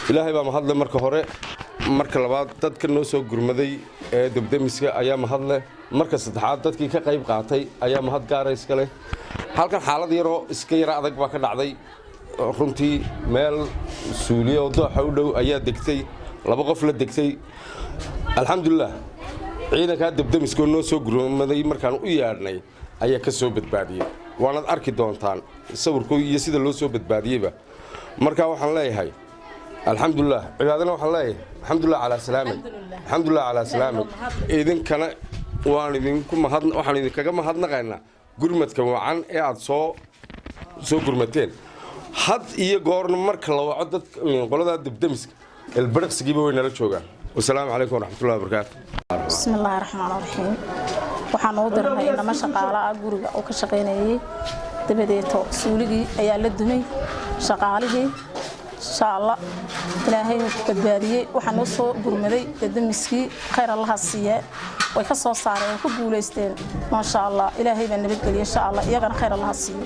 Ilaahay baa mahadle marka hore. Marka labaad, dadka noo soo gurmaday ee debdemiska ayaa mahadle. Marka saddexaad, dadkii ka qayb qaatay ayaa mahad gaara iska leh. Halkan xaalad yaroo iska yara adag baa ka dhacday runtii. Meel suuliya oo dooxa u dhow ayaa degtay, laba qof la degtay. Alxamdulilah, ciidankaa debdemiska oo noo soo gurmaday markaan u yeedhnay ayaa ka soo badbaadiyey. Waanaad arki doontaan sawirko iyo sida loo soo badbaadiyeyba. Marka waxaan leeyahay alxamdulilah. Cibaadana waxaan leeyahay alxamdulilah calaa salaamay, alxamdulilah calaa salaamay. Idinkana waan idinku mahad, waxaan idinkaga mahadnaqaynaa gurmadka wacan ee aad soo gurmateen. Had iyo goorna marka la waco dad qoladaa debdemiska, elbariqsigiiba way nala joogaan. Wasalaamu calaykum waraxmatullahi wabarakaatu. Bismillaahi raxmaan raxiim. Waxaan u dirnay inamo shaqaalo ah guriga oo ka shaqaynayay. Dabadeeto suuligii ayaa la dumay shaqaalihii. Insha Allah, Ilaahay badbaadiyey. Waxaa noo soo gurmaday debdemiskii, khayr Allaha siiye. Way ka soo saareen, way ku guulaysteen, maasha Allah. Ilaahay baa nabadgeliyey, insha Allah. Iyagana khayr Allaha siiye.